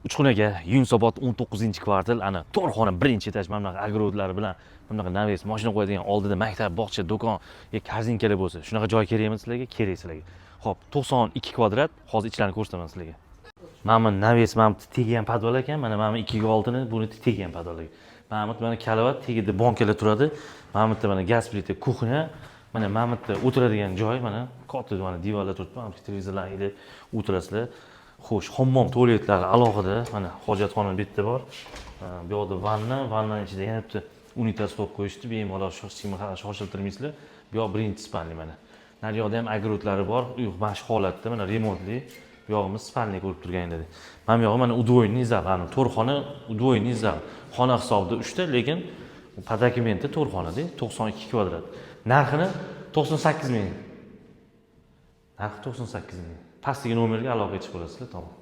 Uchxonaga Yunusobod 19-kvartal, ana, to'rt xona, birinchi etaj, mana bunaqa огород lari bilan, mana bunaqa навес, mashina qo'yadigan, oldida maktab, bog'cha, do'kon, korzinkalar bo'lsa, shunaqa joy kerakmi sizlarga? Kerak sizlarga. Ho'p, 92 kvadrat, hozir ichlarini ko'rsataman sizlarga. Mana bu навес, mana bu tegi ham podval ekan, mana bu 2 ga 6ni, buni tegi ham podval ekan. Mana bu, mana karavot, tagida bonkalar turadi. Mana bu yerda, mana, gaz plita, кухня, mana bu yerda o'tiradigan joy, mana katta, mana divanlar turibdi, mana bu televizorlar ilib o'tirasizlar. Xo'sh, hammom, tualetlari alohida, mana hojatxona bu yerda bor. Bu yoqda vanna, vannani ichida yana bitta unitaz qo'yib qo'yishdi, bemalol shoshiltirmaysizlar. Bu yoq birinchi спальня, mana. Naryoqda ham огород lari bor, uy mana shu holatda, mana remontli. Bu yog'imiz спальня, ko'rib turganingizdek. Mana bu yog'i, mana, удвоенный zal, mana to'rt xona, удвоенный zal. Xona hisobida uchta, lekin по документы to'rt xonada, 92 kvadrat. Narxini 98 ming. Narxi 98 ming. Pastdagi nomerga aloqa etib ko'rasizlar, tamom.